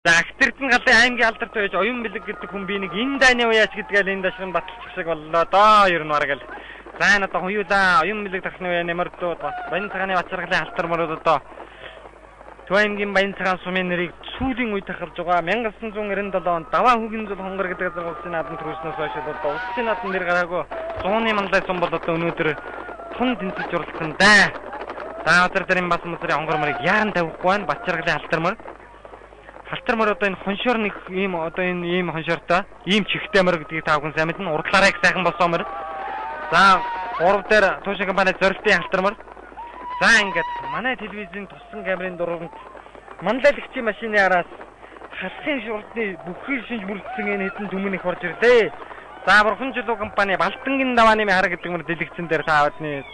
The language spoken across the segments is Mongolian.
За Агтэрдэн галын аймгийн алдарт байж Оюун бэлэг гэдэг хүн би нэг энэ дайны уяач гэдгээл энэ дашгын баталчих шиг боллоо доо, ер нь бараг л. За энэ одоо хуюулаа Оюун бэлэг тархны уяаны мордууд Баян цагааны Бачаргалын халтар морууд одоо Төв аймгийн Баян цагаан сумын нэрийг сүүлийн үед харж байгаа. 1997 онд Даваа хүүгийн зул хонгор гэдэг газар улсын наадам төрүүлснээс хойш одоо улсын наадам нэр гараагүй зууны манлай сум бол одоо өнөөдөр тун тэнцэж уралдах нь да. За газар дэрийн бас мөсрийн онгор морыг яаран тавихгүй байна. Бачаргалын халтар мор. Халтар мор одоо энэ хоншоор нэг ийм одоо энэ ийм хоншоортой ийм чихтэй мор гэдгийг та бүхэн сайн мэднэ. Урдлаараа их сайхан болсон мор. За 3 дээр Туушин компани зорилтын халтар мор. За ингээд манай телевизийн туссан камерын дуранд манлайлагчийн машины араас халахын шурдны бүхэл шинж мөрдсөн энэ хэдэн түмэн их орж ирлээ. За Бурхан жилүү компани Балдангийн давааны хар гэдэг мөр дэлгэцэн дээр та бүхний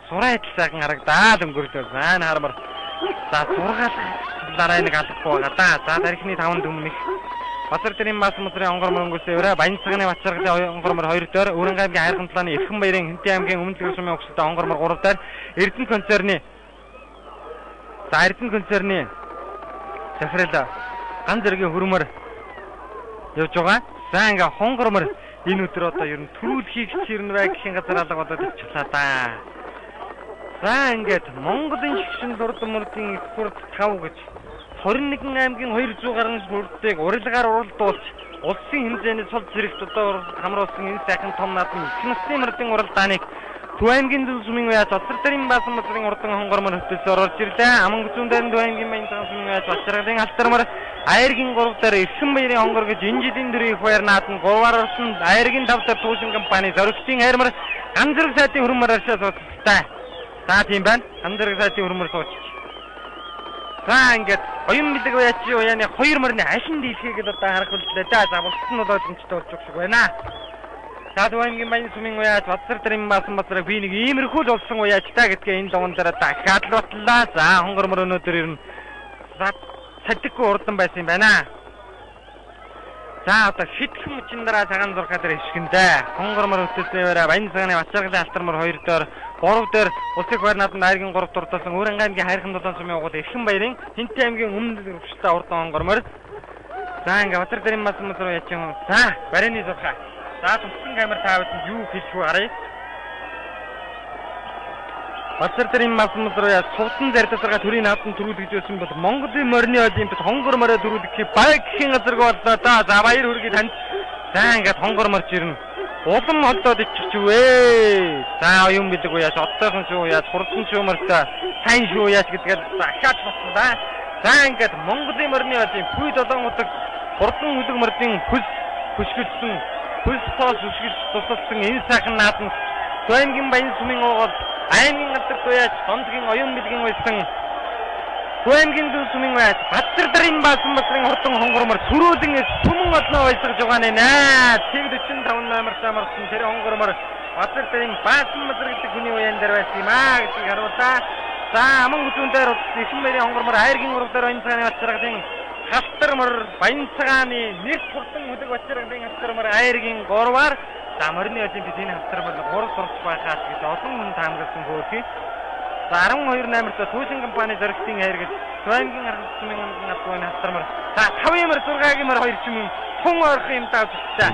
сураа идэл сайхан харагдаад өнгөрлөө. За энэ хармар. За сургаал нэг алахгүй байгаа да. За тархины 5 түмэн их Базар дэрийн мас мөсрийн онгор мөр өнгөрсөн өрөө Баян цагны Бачаргалын онгор мөр 2 дээр Өрөнгө аймгийн Хайрхан талааны Эрхэн баярын Хэнтийн аймгийн Өмнө сумын угстай онгор мөр 3 дээр Эрдэнэ концерны за Эрдэнэ концерны захирал ган зэргийн хөрмөр явж байгаа. За ингээ хонгор мөр энэ өдөр одоо ер нь төрүүлхийг чирнэ бай гэхин газар алга болоод ичглаа да. За ингээд Монголын шгшин дурдан мөрдийн их хурд 5 гэж 21 аймгийн 200 гаруй хүрдийг урилгаар уралдуулж улсын хэмжээний сул зэрэгт одоо хамруулсан энэ сайхан том наадмын их насны мөрдийн уралдааныг Төв аймгийн зүг сумын уяаж Бацар дэрийн баасан мөсрийн урдан хонгор мөр хөтөлсөөр орж ирлээ. Аман гүзүүн дээр Төв аймгийн Баян цагаан сумын уяаж Бачаргалын алтар мөр Айргийн 3 дээр Эрхэн баярын хонгор гэж энэ жилийн дөрвийн их баяр наадам 3-аар орсон. Айргийн 5 дээр Туушин компани зоригтын хайрмар ган зэрэг сайтын хөрмөр аршаа сууцтай. За тийм байна. Ган зэрэг сайтын хөрмөр суучих. За ингээд Оюун бэлэг уяачийн уяаны хоёр мөрний аль нь дийлхийг л одоо харах үлдлээ да. За бусд нь бол ойлгомжтой болж өгөх шиг байна. За Төв аймгийн Баян сумын уяач Бацар дэрийн баасан бацрыг би нэг иймэрхүү л болсон уяач та гэдгээ энэ дуган дээр дахиад л батлаа. За хонгор мөр өнөөдөр ер нь садикгүй урдан байсан юм байна. За одоо хитгэн мөчн дараа цагаан зурхаа дээр ишгэндээ. Хонгор мөр хөтөлсөөрэ Баян цагааны Бачаргалын алтар мөр 2 дээр 3 дээр Улсын их наадамд Айргийн 3 дурдсан Өөрөнгө аймгийн Хайрхан дулаан сумын угуул Эрхэн баярын Хинтээ аймгийн Өмнөд өвчтэй урдан хонгор мөр. За ингээ Бацар дэрийн мас мөс рүү яачин. За барины зурхаа. За туссан камер таавд юу хэлэх вэ харъя. Бацар дэрийн мас мөс рүү яа сувдан зардасарга төрийн наадам төрүүлж байсан бол Монголын морины олимпиад хонгор мороо төрүүлэх баг гэхийн газаргүй боллоо да. За баяр хүргэе танд. За ингээд хонгор морч ирнэ. Улам холдоод ичих чүвэ. За оюун бэлэг уяаш одтойхон шүү яаш хурдан шүү мортой сайн шүү яаш гэдгээр дахиад болсон да. За ингээд Монголын морины олимп пүй долоон удаг хурдан хүлэг мордын хөлс хөшгөлсөн хөлс тоос өшгөлж тусалсан энэ сайхан наадам Төв аймгийн Баян сумын уугуул аймгийн газар туяач Дондгийн оюун бэлгийн уйсан Төв аймгийн зүг сумын уяач Бацар дарын баасан басрын хурдан хонгормор төрүүлэн түмэн олноо уйсгаж байгаа нэ. Тэг 45 номер тамарсан тэр хонгормор Бацар дарын баасан басар гэдэг хүний уяан дээр байсан юм аа гэдгийг харууллаа. За аман хүзүүн дээр Эрхэн баярын хонгормор Айргийн 3 дээр Баян цагааны Бачаргалын халтар мор Баян цагааны нэрт хурдан хүлэг Бачаргалын халтар мор Айргийн 3-аар. За морины олимпиад энэ халтар мор 3 сурч байхаас гэж олон хүн таамагласан хөөрхий. За 12 номерт Туушин компани зоригтын хайр гэж Төв аймгийн арга сумын албаны халтар мор. За 5-ын мөр 6-гийн мөр 2 ч юм тун ойрхон юм давжтай.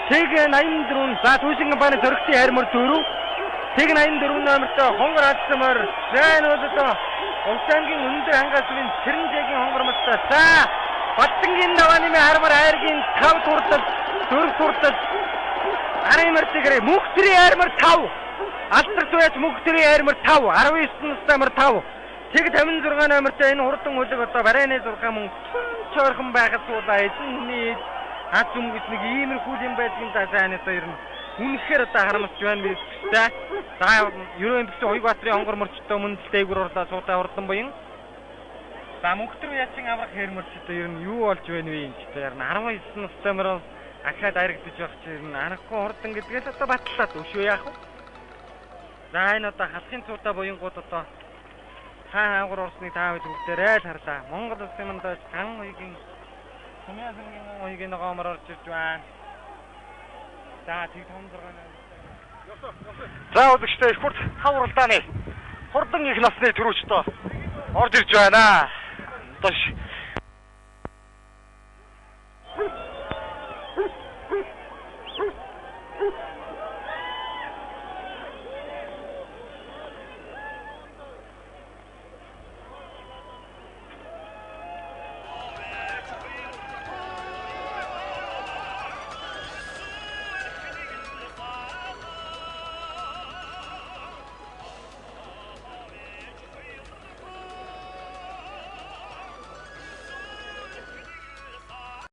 Тэг 84 за Туушин компани зоригтын хайр мөр 4. Тэг 84 номерт хонгор алдсан мөр. За энэ бол одоо Улс аймгийн өндөр хангаас сумын Цэрэнжээгийн хонгор мөртэй. За Батдангийн давааны хармар Айргийн 5 турдал 4 турдал 10 мөр тэгрээ Мөнхтрийн хайрмар 5. Алдар туяач Мөнхтрийн хайрмар 5. 19 настай мөр 5. Тэг 56 номертой энэ хурдан хүлэг одоо барайны 6 мөн чойрхон байхад суулаа эзэн хүний хад зүм гэж нэг иймэрхүү юм байдгийн да. За энэ одоо ер нь үнэхээр одоо харамсч байна бистэй. За ерөө эмгэгч Уяг Баатрын онгор мөрчтэй өмнө дээгүр урлаа суудаа хурдан буян. За Мөнхтөр яачин аврах хэрмөрч одоо ер нь юу болж байна вэ юм чи тэр 19 настай мөр ахаад аригдаж байх чи ер нь аргагүй хурдан гэдгээс одоо батлаад өшөө яах вэ? За энэ одоо халахын цуудаа буянгууд одоо хаан хаагур орсныг та бүхэн бүгдээрээ л харлаа. Монгол улсын мандаж ган уягийн сумын сангийн уягийн ногоомор орж ирж байна. За тэг 56. За үзэгчдээ их хурд 5 уралдааны хурдан их насны төрүүчдөө орж ирж байна. Одоо